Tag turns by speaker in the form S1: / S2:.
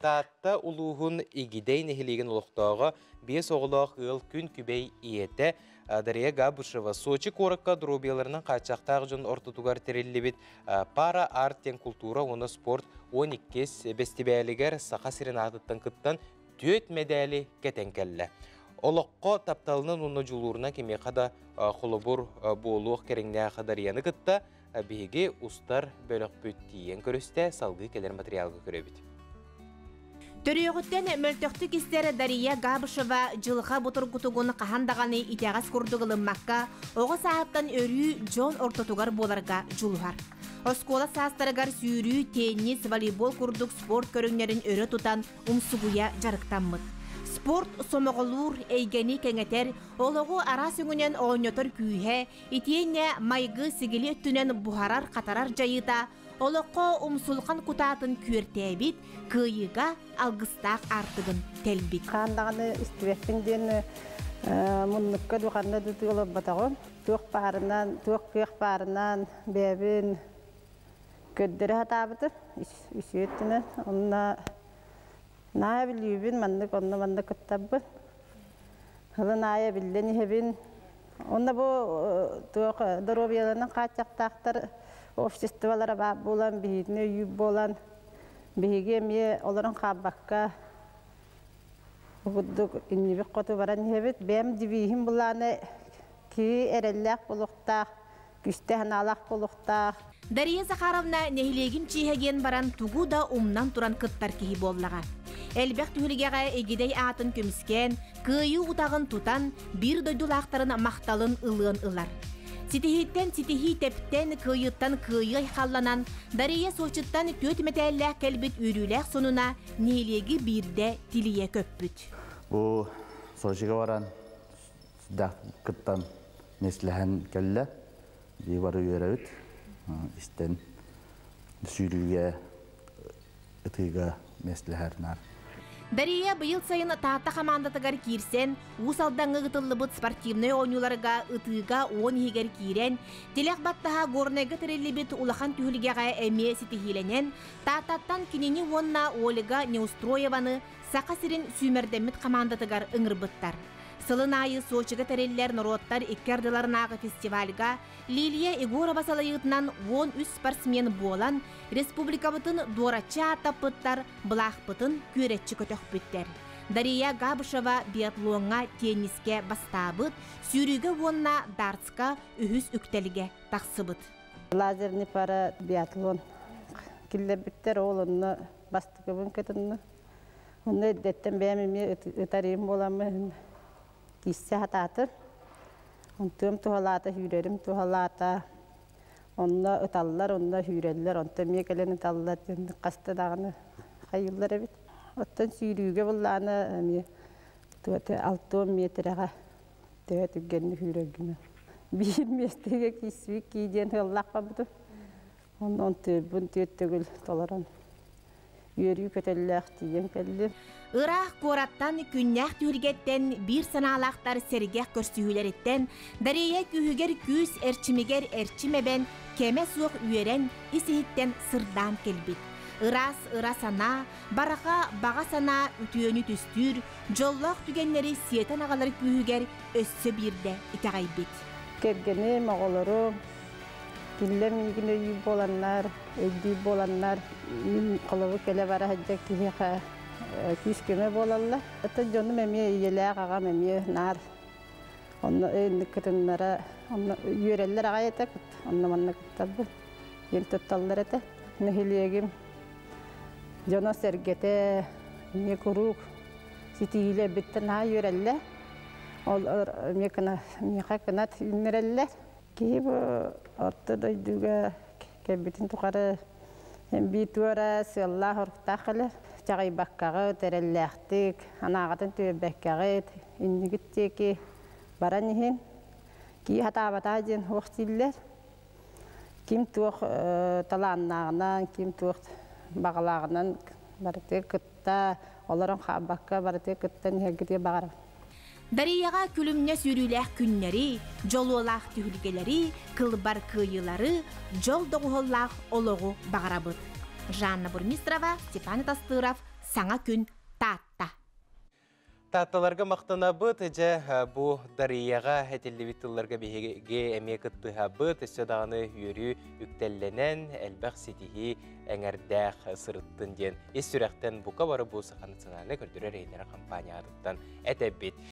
S1: Таатта улууһун Игидэй нэһилиэгин олохтооҕо, биэс оҕолоох ыал күн күбэй ийэтэ Дария Габышева Сочи куоракка доруобуйаларынан хааччахтаах дьон ортотугар тэриллибит Пара арт диэн култуура уонна спорт 12-ис бэстибээлигэр Саха сирин аатыттан кыттан түөрт мэдээли кэтэн кэллэ. Олоххо тапталынан уонна дьулуурунан кимиэхэ да холобур буолуох кэриҥнээх Дарияны кытта биһиги устар бөлөхпүт тиийэн көрүстэ, салгыы кэлэр материалга көрөбүт.
S2: Төрүөҕүттэн мөлтөхтүк истэр Дария Габышева дьылҕа бутургутугун хаһан даҕаны итэҕэс курдук ылыммакка, оҕо сааһыттан өрүү дьон ортотугар буоларга дьулуһар. Оскуола саастарыгар сүүрүү, теннис, волейбол курдук спорт көрүҥнэрин өрө тутан умсугуйа дьарыктаммыт. Спорт сомоҕолуур, эйгэни кэҥэтэр, олоҕу араас өҥүнэн оонньотор күүһэ, Итиэннэ майгы-сигили өттүнэн буһарар-хатарар дьайыыта олоххо умсулҕан кутаатын күөртээбит, кыайыыга алгыстаах аартыгын тэлбит.
S3: Хаан даҕаны истибэппин диэн муннукка дуу ханна да олорботоҕум. Туох баарынан, туох кыах баарынан бэйэбин көрдөрө сатаабытым үсүө өттүнэн. Онно наһаа билүүбүн, маннык онно-манна кыттарбын. Ылын аайы биллэн иһэбин. Онно бу туох доруобуйаларынан хааччахтаахтар обществолара баар буолан, биһигини өйүүр буолан, биһиги эмиэ олорон хаалбакка курдук иннибит хоту баран иһэбит. Бэйэм девиһим былааны киһи эрэллээх буолуохтаах, күүстээх санаалаах буолуохтаах.
S2: Дария Захаровна нэһилиэгим чиэһэ диэн баран тугу да умнан туран кыттар киһи буоллаҕа. Элбэх түһүлгэҕэ Игидэй аатын көмүскээн, кыайыы утаҕын тутан, биир дойдулаахтарын махталын ылыан ылар. Ситиһииттэн ситиһии тэптэн, кыайыыттан кыайыы айхалланан, Дария Сочиттан түөрт мэтээллээх кэлбит үөрүүлээх сонуна нэһилиэги биирдэ тилийэ көппүт.
S4: Бу Сочига баран сүрдээх кыттан миэстэлэһэн кэллэ. Дии бары үөрэбит. Истэн сүүрүүгэ, ытыыга миэстэлэһэр наар.
S2: Дария быйыл сайын Таатта хамаандатыгар киирсэн, Уус Алдаҥҥа ыытыллыбыт спортивнай оонньууларга ытыыга 10 иһигэр киирэн, тилэх баттаһа Горнайга тэриллибит улахан түһүлгэҕэ эмиэ ситиһиилэнэн, Тааттаттан кинини уонна Ольга Неустроеваны Саха сирин сүүмэрдэммит хамаандатыгар ыҥырбыттар. Сылын аайы Сочига тэриллэр норуоттар икки ардыларынааҕы фестивальга Лилия Егорова салайыытынан 13 спортсмен буолан, республикабытын дуораччы ааттаппыттар, былаахпытын күөрэччи көтөхпүттэр. Дария Габышева биатлоҥҥа, теннискэ бастаабыт, сүүрүүгэ уонна дартска үһүс үктэлгэ тахсыбыт.
S3: Лазерный пара биатлон киллэрбиттэр, ол онно бастакыбын кытынна. Онно эрдэттэн бэйэм эмиэ ытарыым буоламмын киирсэ сатаатым. Онтуом туһалаата, сүүрэрим туһалаата. Онно ыталлар, онно сүүрэллэр, онто эмиэ кэлэн ыталлар диэн хаста даҕаны хайыыллар эбит. Оттон сүүрүүгэ буллаана эмиэ 60 миэтэрэҕэ төһө түргэнник сүүрэргинэн. Биир миэстэгэ киирсибит кии диэн ыаллаах барбытым. Онон тыырбын түөрт төгүл толорон үөрүү көтөллөөх тиийэн кэллим.
S2: Ыраах куораттан, күннээх түһүлгэттэн биир санаалаахтар сэргэх көрсүһүүлэриттэн Дария күүһүгэр күүс, эрчимигэр эрчим эбэн, кэмэ суох үөрэн, ис-иһиттэн сырдаан кэлбит. Ыраас ыра санаа, бараха баҕа санаа үтүөнү түстүүр, дьоллоох түгэннэри сиэтэн аҕалар күүһүгэр өссө биирдэ итэҕэйбит.
S3: Кэргэним, оҕолорум Кинилэр миигин өйүүр буоланнар, өйдүүр буоланнар, мин холобур кэлэ-бара сылдьар киһиэхэ күүс-көмө буолаллар. Оттон дьонум эмиэ ийэлээх аҕам эмиэ наар онно инник кытыннара, онно үөрэллэр аҕай этэ, онно-манна кыттарбын диэн тутталлар этэ. Нэһилиэгим дьоно-сэргэтэ эмиэ куруук ситиһиилэрбиттэн наһаа үөрэллэр. Ол эмиэ миэхэ кынат үүннэрэллэр. Киһи бу орто дойдуга кэлбитин тухары биир туора сыаллаах-соруктаах кэлэр. Чаҕыйбаккаҕыт, эрэллээхтик, анааҕытын түһэрбэккэҕит, иннигит диэки баран иһин. Киһи сатаабатаа диэн суох дииллэр. Ким туох талааннааҕынан, ким туох баҕалааҕынан барытыгар кытта, олорон хаалбакка барытыгар кыттан иһэргитигэр баҕарабын.
S2: Дарияҕа күлүмнэ сүүрүүлээх күннэри, дьолуолаах түһүлгэлэри, кылбар кыайыылары, дьол доҕуһуоллаах олоҕу баҕарабыт. Жанна Бурмистрова, Степан Тастыров, Саҥа күн, Таатта.
S1: Таатталарга махтанабыт, дьэ бу Дарияҕа этиллибит тылларга биһиги эмиэ кыттыһабыт, өссө даҕаны үөрүү үктэллэнэн, элбэх ситиһии эҥэрдээх сырыттын диэн ис сүрэхтэн бука бары бу Саха национальнай көрдөрөр иһитиннэрэр компания аатыттан этэбит.